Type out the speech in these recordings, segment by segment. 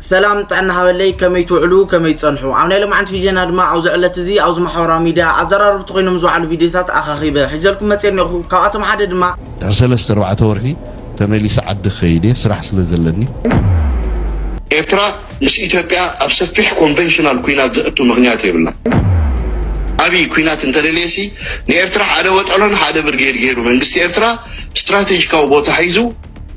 ሰላም ጥዕና ሃበለይ፣ ከመይ ትውዕሉ፣ ከመይ ትጸንሑ? ኣብ ናይ ሎማዓንቲ ቪድዮና ድማ ኣብዚ ዕለት እዚ ኣብዚ ማሕበራዊ ሚድያ ኣዘራረብቲ ኮይኖም ዝወዓሉ ቪድዮታት ኣኻኺበ ሒዘልኩም መጽየ እኒኹ። ካብኣቶም ሓደ ድማ ድሕሪ ሰለስተ ኣርባዕተ ወርሒ ተመሊሰ ዓዲ ክኸይድ እየ፣ ስራሕ ስለ ዘለኒ። ኤርትራ ምስ ኢትዮጵያ ኣብ ሰፊሕ ኮንቨንሽናል ኩናት ዘእቱ ምኽንያት የብላን። ዓብዪ ኩናት እንተደልየሲ ንኤርትራ ሓደ ወጠሎን ሓደ ብርጌድ ገይሩ መንግስቲ ኤርትራ ስትራቴጂካዊ ቦታ ሒዙ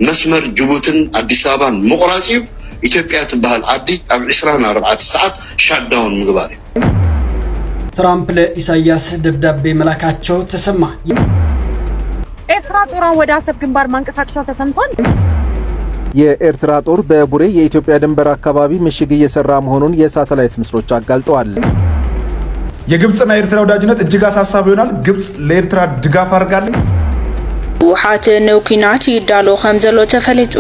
መስመር ጅቡትን ኣዲስ ኣበባን ምቑራጽ እዩ። ኢትዮጵያ ትበሃል ዓዲ ኣብ ዕስራን ኣርባዕተን ሰዓት ሻትዳውን ምግባር እዩ። ትራምፕ ለኢሳያስ ደብዳቤ መላካቸው ተሰማ። ኤርትራ ጦሯን ወደ አሰብ ግንባር ማንቀሳቀሷ ተሰምቷል። የኤርትራ ጦር በቡሬ የኢትዮጵያ ድንበር አካባቢ ምሽግ እየሰራ መሆኑን የሳተላይት ምስሎች አጋልጠዋል። የግብፅና የኤርትራ ወዳጅነት እጅግ አሳሳቢ ይሆናል። ግብፅ ለኤርትራ ድጋፍ አድርጋለች። ህወሓት ንኩናት ይዳሎ ከም ዘሎ ተፈሊጡ።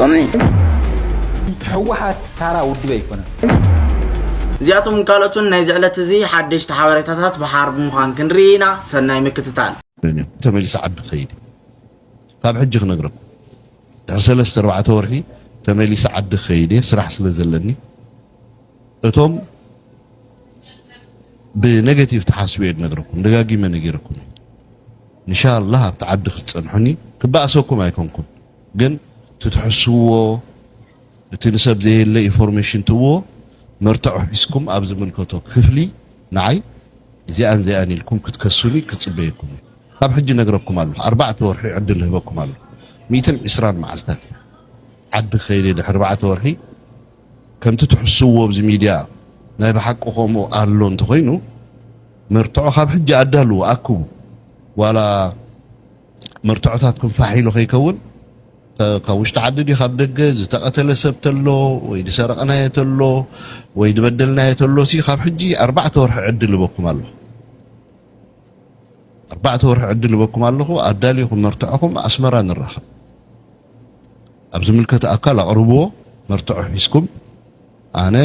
ህወሓት ታራ ውድብ ኣይኮነን። እዚኣቶም ካልኦትን ናይዚ ዕለት እዚ ሓደሽቲ ሓበሬታታት ብሓር ብምዃን ክንርኢ ኢና። ሰናይ ምክትታል። ተመሊሰ ዓዲ ክኸይድ እየ። ካብ ሕጂ ክነግረኩም፣ ድሕሪ ሰለስተ ኣርባዕተ ወርሒ ተመሊሰ ዓዲ ክኸይድ እየ፣ ስራሕ ስለ ዘለኒ። እቶም ብኔጌቲቭ ትሓስቡ እየ ዝነግረኩም፣ ደጋጊመ ነጊረኩም እየ። እንሻላህ ኣብቲ ዓዲ ክትጸንሑኒ ክበኣሰኩም ኣይኮንኩን፣ ግን እቲ ትሕስዎ፣ እቲ ንሰብ ዘየለ ኢንፎርሜሽን ትዎ መርትዖ ሒዝኩም ኣብ ዝምልከቶ ክፍሊ ንዓይ እዚኣን እዚኣን ኢልኩም ክትከሱኒ ክጽበየኩም እየ። ካብ ሕጂ ነግረኩም ኣለኹ፣ ኣርባዕተ ወርሒ ዕድል ህበኩም ኣለኹ። ሚእትን ዕስራን መዓልታት እዩ። ዓዲ ክኸይድ እየ ድሕሪ ኣርባዕተ ወርሒ። ከምቲ ትሕስዎ ኣብዚ ሚድያ ናይ ብሓቂ ከምኡ ኣሎ እንተኾይኑ መርትዖ ካብ ሕጂ ኣዳልዉ፣ ኣክቡ። ዋላ መርትዖታትኩም ፋሕ ኢሉ ከይከውን፣ ከ-፣ ካብ ውሽጢ ዓዲ ድዩ ካብ ደገ ዝተቐተለ ሰብ ተሎ ወይ ዝሰረቕናዮ ተሎ ወይ ዝበደልናዮ ተሎ ሲ ካብ ሕጂ ኣርባዕተ ወርሒ ዕድል ህበኩም ኣለኹ። ኣርባዕተ ወርሒ ዕድል ህበኩም ኣለኹ። ኣዳሊኹም መርትዖኹም ኣስመራ ንራኸብ። ኣብ ዝምልከት ኣካል ኣቕርብዎ፣ መርትዖ ሒዝኩም። ኣነ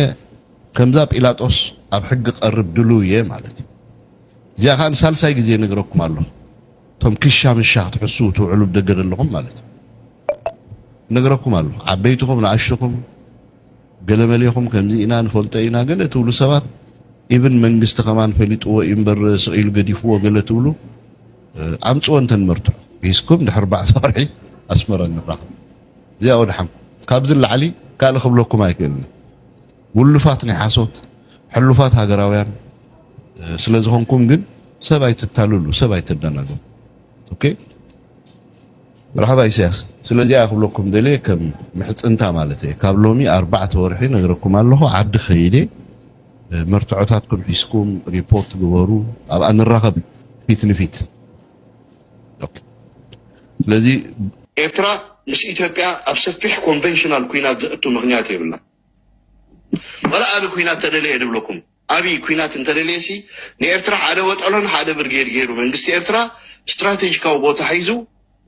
ከምዛ ጲላጦስ ኣብ ሕጊ ቀርብ ድሉው እየ ማለት እዩ። እዚኣ ከዓ ንሳልሳይ ግዜ ነግረኩም ኣለኹ። እቶም ክሻ ምሻ ክትሕስዉ ትውዕሉ ብደገ ዘለኹም ማለት እዩ። ነግረኩም ኣለኹ። ዓበይትኹም፣ ንኣሽትኹም፣ ገለመሌኹም ከምዚ ኢና ንፈልጦ ኢና ገለ ትብሉ ሰባት፣ ኢቭን መንግስቲ ከማን ፈሊጥዎ እዩ እምበር ስቕ ኢሉ ገዲፍዎ ገለ ትብሉ፣ እ፣ ኣምጽዎ እንተን መርትዖ ሒዝኩም ድሕሪ ኣርባዕተ ወርሒ ኣስመራ ንራኸብ። እዚኣ ወድሓንኩም። ካብዚ ንላዕሊ ካልእ ክብለኩም ኣይክእልን። ውሉፋት ናይ ሓሶት፣ ሕሉፋት ሃገራውያን፣ እ፣ ስለ ዝኾንኩም ግን ሰብ ኣይትታልሉ፣ ሰብ ኣይተደናግሩ። ኦኬ? መርሓባ ኢሳያስ። ስለዚኣ ክብለኩም ደልየ ከም ምሕጽንታ ማለት እየ። ካብ ሎሚ ኣርባዕተ ወርሒ ነግረኩም ኣለኹ፣ ዓዲ ከይደ፣ እ፣ መርትዖታትኩም ሒዝኩም ሪፖርት ግበሩ፣ ኣብኣ ንራኸብ ፊት ንፊት። ኦኬ። ስለዚ ኤርትራ ምስ ኢትዮጵያ ኣብ ሰፊሕ ኮንቨንሽናል ኩናት ዘእቱ ምኽንያት የብላን። ወላ ዓቢ ኩናት ተደለየ ድብለኩም፣ ዓቢ ኩናት እንተደለየሲ ንኤርትራ ሓደ ወጠሎን ሓደ ብርጌድ ገይሩ መንግስቲ ኤርትራ ስትራቴጂካዊ ቦታ ሒዙ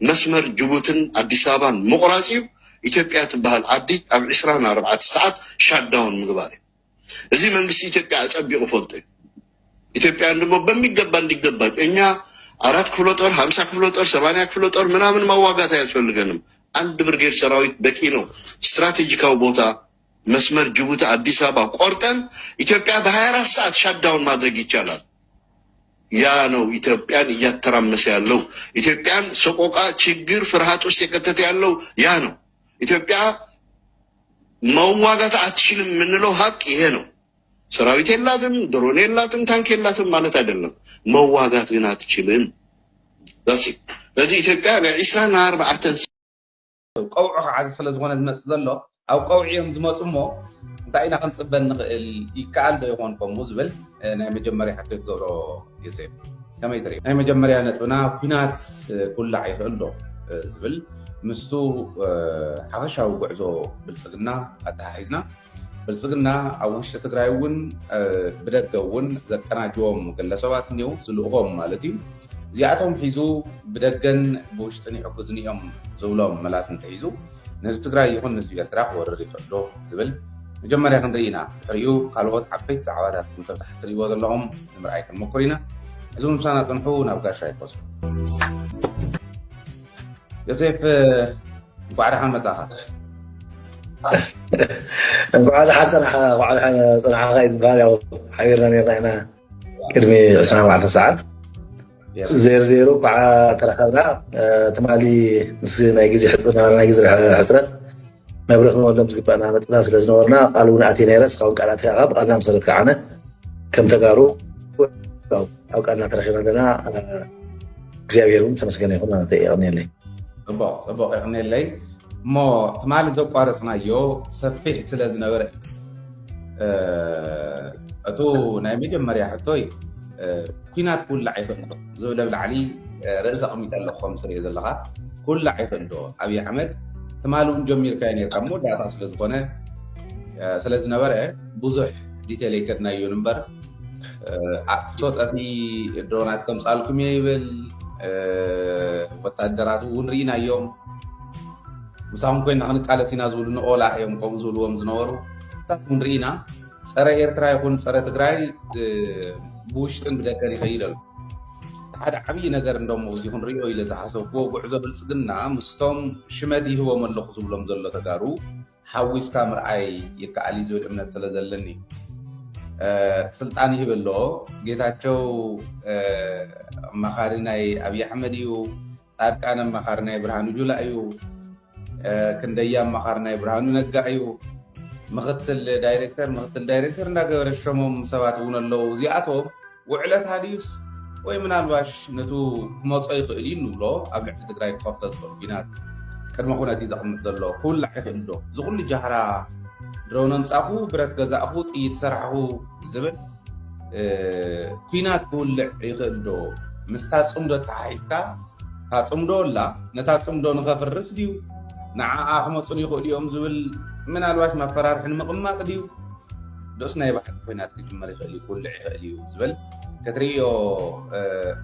መስመር ጅቡትን ኣዲስ ኣበባን ምቑራጽ እዩ። ኢትዮጵያ ትበሃል ዓዲ ኣብ ዕስራን ኣርባዕተን ሰዓት ሻትዳውን ምግባር እዩ። እዚ መንግስቲ ኢትዮጵያ ኣጸቢቑ ፈልጦ እዩ። ኢትዮጵያን ደግሞ በሚገባ እንዲገባ እኛ አራት ክፍለ ጦር፣ ሀምሳ ክፍለ ጦር፣ ሰማንያ ክፍለ ጦር ምናምን ማዋጋት አያስፈልገንም። አንድ ብርጌድ ሰራዊት በቂ ነው። ስትራቴጂካዊ ቦታ መስመር ጅቡቲ አዲስ አበባ ቆርጠን ኢትዮጵያ በ24 ሰዓት ሻትዳውን ማድረግ ይቻላል። ያ ነው ኢትዮጵያን እያተራመሰ ያለው። ኢትዮጵያን ሰቆቃ፣ ችግር፣ ፍርሃት ውስጥ የከተተ ያለው ያ ነው። ኢትዮጵያ መዋጋት አትችልም የምንለው ሀቅ ይሄ ነው። ሰራዊት የላትም፣ ድሮን የላትም፣ ታንክ የላትም ማለት አይደለም። መዋጋት ግን አትችልም። ዛሲ ስለዚህ ኢትዮጵያ ናይ ዕስራን ኣርባዕተን ቀውዒ ከዓ ስለ ዝኾነ ዝመፅእ ዘሎ ኣብ ቀውዒ እዮም ዝመፁ እሞ እንታይ ኢና ክንፅበ ንኽእል? ይከኣል ዶ ይኾን ከምኡ ዝብል ናይ መጀመርያ ሕቶ ይገብሮ ዮሴፍ። ከመይ ትርኢ? ናይ መጀመርያ ነጥብና ኩናት ክውላዕ ይኽእል ዶ ዝብል ምስቱ ሓፈሻዊ ጉዕዞ ብልፅግና ኣተሓሒዝና ብልፅግና ኣብ ውሽጢ ትግራይ እውን ብደገ እውን ዘቀናጅዎም ግለሰባት እኒው ዝልእኾም ማለት እዩ። እዚኣቶም ሒዙ ብደገን ብውሽጥን ይሕግዙኒ እዮም ዝብሎም መላት እንተሒዙ ንህዝቢ ትግራይ ይኹን ንህዝቢ ኤርትራ ክወርር ይኽእል ዶ ዝብል መጀመርያ ክንርኢ ኢና። ድሕሪኡ ካልኦት ዓበይቲ ዛዕባታት ክምተብታ ክትርእይዎ ዘለኹም ንምርኣይ ክንምኩር ኢና። እዚ ምሳና ፅንሑ ናብ ጋሻ ይቆፅሩ። ዮሴፍ እንኳዕ ደሓን መጻኻ። እንኳዕ ደሓን ፀናሕካ፣ እንኳዕ ደሓን ፀናሕካ እዩ ዝበሃል። ያው ሓቢርና ነርና ኢና ቅድሚ ዕስራን ኣርባዕተን ሰዓት። ዜር ዜሩ እኳ ተረኸብና። ትማሊ ምስ ናይ ግዜ ሕፅረት ነበረ፣ ናይ ግዜ ሕፅረት መብርህ ክንወሎም ዝግባእና ነጥብታት ስለ ዝነበርና ቃል እውን ኣትየ ነይረ። እስኻ እውን ቃል ኣትኻ፣ ብቃልና መሰረት ከዓነ ከም ተጋሩ ኣብ ቃልና ተረኺብና ኣለና። እግዚኣብሔር እውን ተመስገነ ይኹን ማለት እዩ። የቐንየለይ። ፅቡቕ ፅቡቕ፣ የቐንየለይ። እሞ ትማሊ ዘቋረፅናዮ ሰፊሕ ስለ ዝነበረ እዩ። እቱ ናይ መጀመርያ ሕቶይ ኩናት ክውላዕ ይኽእል ዶ ዝብል ኣብ ላዕሊ ርእሲ ኣቕሚጠ ኣለኹ። ከም ትሪኦ ዘለኻ ክውላዕ ይኽእል ዶ? ኣብይ ኣሕመድ ትማሊ እውን ጀሚርካዮ ነርካ፣ መወዳእታ ስለ ዝኾነ ስለ ዝነበረ ብዙሕ ዲቴል ኣይከድናዮን እምበር፣ ኣጥፍቶ ጠፊ ድሮናት ከምፃልኩም እየ ይብል። ወታደራት እውን ርኢናዮም። ምሳኹም ኮይና ክንቃለስ ኢና ዝብሉ ንኦላ እዮም ከምኡ ዝብልዎም ዝነበሩ። ስታት እውን ርኢና። ፀረ ኤርትራ ይኹን ፀረ ትግራይ ብውሽጥን ብደገን ይኸይድ ኣሎ። ሓደ ዓብዪ ነገር እንደሞ እዚ ክንሪኦ ኢለ ዝሓሰብኩዎ ጉዕዞ ብልፅግና ምስቶም ሽመት ይህቦም ኣለኹ ዝብሎም ዘሎ ተጋሩ ሓዊስካ ምርኣይ ይከኣል እዩ ዝብል እምነት ስለ ዘለኒ። ስልጣን ይህብ ኣሎ። ጌታቸው ኣማኻሪ ናይ ኣብይ ኣሕመድ እዩ። ፃድቃን ኣማኻሪ ናይ ብርሃኑ ጁላ እዩ። ክንደያ ኣማኻሪ ናይ ብርሃኑ ነጋ እዩ። ምክትል ዳይሬክተር ምክትል ዳይሬክተር እንዳገበረ ሸሞም ሰባት እውን ኣለዉ። እዚኣቶም ውዕለታ ድዩስ ወይ ምናልባሽ ነቱ ክመፆ ይኽእል እዩ እንብሎ ኣብ ልዕሊ ትግራይ ክኸፍቶ ዝኽእል ኲናት ቅድመ ኩነት እዩ ዘቕምጥ ዘሎ። ክውላዕ ይኽእል ዶ? እዚ ኩሉ ጃህራ ድሮን ኣምፃእኹ፣ ብረት ገዛእኹ፣ ጥይት ሰራሕኹ ዝብል ኲናት ክውልዕ ይኽእል ዶ? ምስታ ፅምዶ ተሓሒዝካ እታ ፅምዶ ኣላ፣ ነታ ፅምዶ ንኸፍርስ ድዩ ንዓኣ ክመፁን ይኽእሉ እዮም ዝብል ምናልባሽ መፈራርሒ ንምቕማጥ ድዩ? ዶስ ናይ ባዕሉ ኩናት ክጅመር ይኽእል እዩ፣ ክውልዕ ይኽእል እዩ ዝብል ክትርእዮ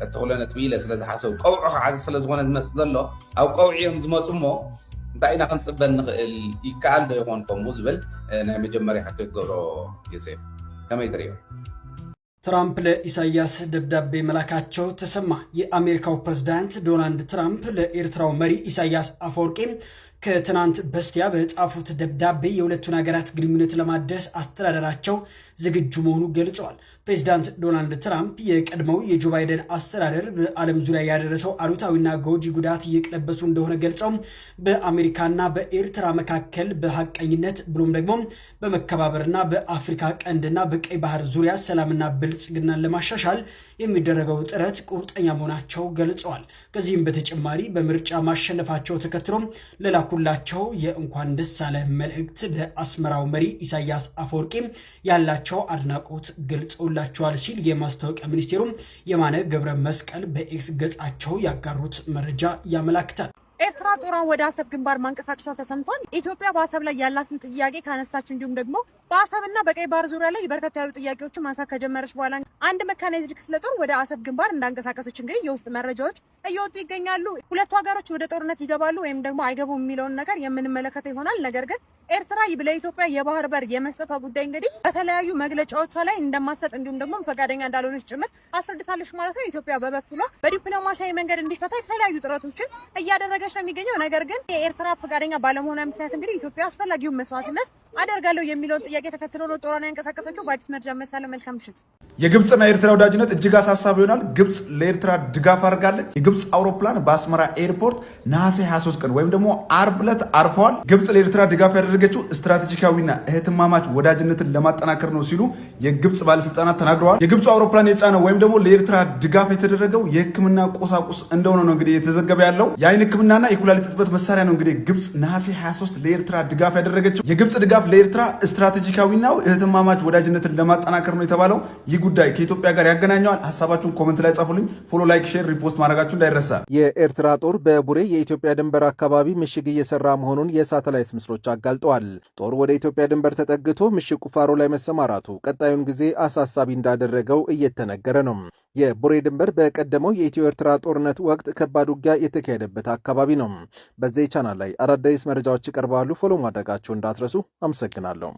እትኽእሎ ነጥቢ ኢለ ስለ ዝሓሰብ፣ ቀውዖ ከዓ ስለ ዝኾነ ዝመፅእ ዘሎ፣ ኣብ ቀውዒ እዮም ዝመፁ እሞ እንታይ ኢና ክንፅበ ንኽእል? ይከኣል ዶ ይኾን ከምኡ ዝብል ናይ መጀመርያ ሕቶ ይገብሮ። ዮሴፍ፣ ከመይ ትርእዮ? ትራምፕ ለኢሳያስ ደብዳቤ መላካቸው ተሰማ። የአሜሪካው ፕሬዝዳንት ዶናልድ ትራምፕ ለኤርትራው መሪ ኢሳያስ አፈወርቂ ከትናንት በስቲያ በጻፉት ደብዳቤ የሁለቱን ሀገራት ግንኙነት ለማደስ አስተዳደራቸው ዝግጁ መሆኑ ገልጸዋል። ፕሬዝዳንት ዶናልድ ትራምፕ የቀድሞው የጆ ባይደን አስተዳደር በዓለም ዙሪያ ያደረሰው አሉታዊና ጎጂ ጉዳት እየቀለበሱ እንደሆነ ገልጸው በአሜሪካና በኤርትራ መካከል በሀቀኝነት ብሎም ደግሞ በመከባበርና በአፍሪካ ቀንድና በቀይ ባህር ዙሪያ ሰላምና ብልጽግናን ለማሻሻል የሚደረገው ጥረት ቁርጠኛ መሆናቸው ገልጸዋል። ከዚህም በተጨማሪ በምርጫ ማሸነፋቸው ተከትሎ ለላኩላቸው የእንኳን ደስ አለ መልእክት ለአስመራው መሪ ኢሳያስ አፈወርቂ ያላቸው አድናቆት ገልጸውላቸዋል ሲል የማስታወቂያ ሚኒስቴሩ የማነ ገብረ መስቀል በኤክስ ገጻቸው ያጋሩት መረጃ ያመላክታል። ኤርትራ ጦሯን ወደ አሰብ ግንባር ማንቀሳቀሷ ተሰምቷል። ኢትዮጵያ በአሰብ ላይ ያላትን ጥያቄ ካነሳች እንዲሁም ደግሞ በአሰብና በቀይ ባህር ዙሪያ ላይ በርከት ያሉ ጥያቄዎችን ማንሳት ከጀመረች በኋላ አንድ መካናይዝድ ክፍለ ጦር ወደ አሰብ ግንባር እንዳንቀሳቀሰች እንግዲህ የውስጥ መረጃዎች እየወጡ ይገኛሉ። ሁለቱ ሀገሮች ወደ ጦርነት ይገባሉ ወይም ደግሞ አይገቡም የሚለውን ነገር የምንመለከተው ይሆናል። ነገር ግን ኤርትራ ለኢትዮጵያ የባህር በር የመስጠቷ ጉዳይ እንግዲህ በተለያዩ መግለጫዎቿ ላይ እንደማትሰጥ እንዲሁም ደግሞ ፈቃደኛ እንዳልሆነች ጭምር አስረድታለች ማለት ነው። ኢትዮጵያ በበኩሏ በዲፕሎማሲያዊ መንገድ እንዲፈታ የተለያዩ ጥረቶችን እያደረገች ነው የሚገኘው። ነገር ግን የኤርትራ ፈቃደኛ ባለመሆኗ ምክንያት እንግዲህ ኢትዮጵያ አስፈላጊውን መስዋዕትነት አደርጋለሁ የሚለውን ጥያቄ ተከትሎ ነው ጦሯን ያንቀሳቀሰችው። በአዲስ መረጃ እመለሳለሁ። መልካም ምሽት። የግብፅና የኤርትራ ወዳጅነት እጅግ አሳሳቢ ይሆናል። ግብፅ ለኤርትራ ድጋፍ አድርጋለች። የግብፅ አውሮፕላን በአስመራ ኤርፖርት ነሐሴ ሃያ ሶስት ቀን ወይም ደግሞ አርብ ዕለት አርፈዋል። ግብፅ ለኤርትራ ድጋፍ ያደረገችው ስትራቴጂካዊና እህትማማች ወዳጅነትን ለማጠናከር ነው ሲሉ የግብፅ ባለስልጣናት ተናግረዋል። የግብፁ አውሮፕላን የጫነው ወይም ደግሞ ለኤርትራ ድጋፍ የተደረገው የሕክምና ቁሳቁስ እንደሆነ ነው እንግዲህ የተዘገበ ያለው። የአይን ሕክምናና የኩላሊት እጥበት መሳሪያ ነው እንግዲህ ግብፅ ነሐሴ ሃያ ሶስት ለኤርትራ ድጋፍ ያደረገችው። የግብፅ ድጋፍ ለኤርትራ ስትራቴጂካዊና እህትማማች ወዳጅነትን ለማጠናከር ነው የተባለው። ይህ ጉዳይ ከኢትዮጵያ ጋር ያገናኘዋል? ሀሳባችሁን ኮመንት ላይ ጻፉልኝ። ፎሎ፣ ላይክ፣ ሼር፣ ሪፖስት ማድረጋችሁ እንዳይረሳ። የኤርትራ ጦር በቡሬ የኢትዮጵያ ድንበር አካባቢ ምሽግ እየሰራ መሆኑን የሳተላይት ምስሎች አጋልጠዋል። ጦር ወደ ኢትዮጵያ ድንበር ተጠግቶ ምሽግ ቁፋሮ ላይ መሰማራቱ ቀጣዩን ጊዜ አሳሳቢ እንዳደረገው እየተነገረ ነው። የቡሬ ድንበር በቀደመው የኢትዮ ኤርትራ ጦርነት ወቅት ከባድ ውጊያ የተካሄደበት አካባቢ ነው። በዚህ ቻናል ላይ አዳዲስ መረጃዎች ይቀርባሉ። ፎሎ ማድረጋችሁ እንዳትረሱ። አመሰግናለሁ።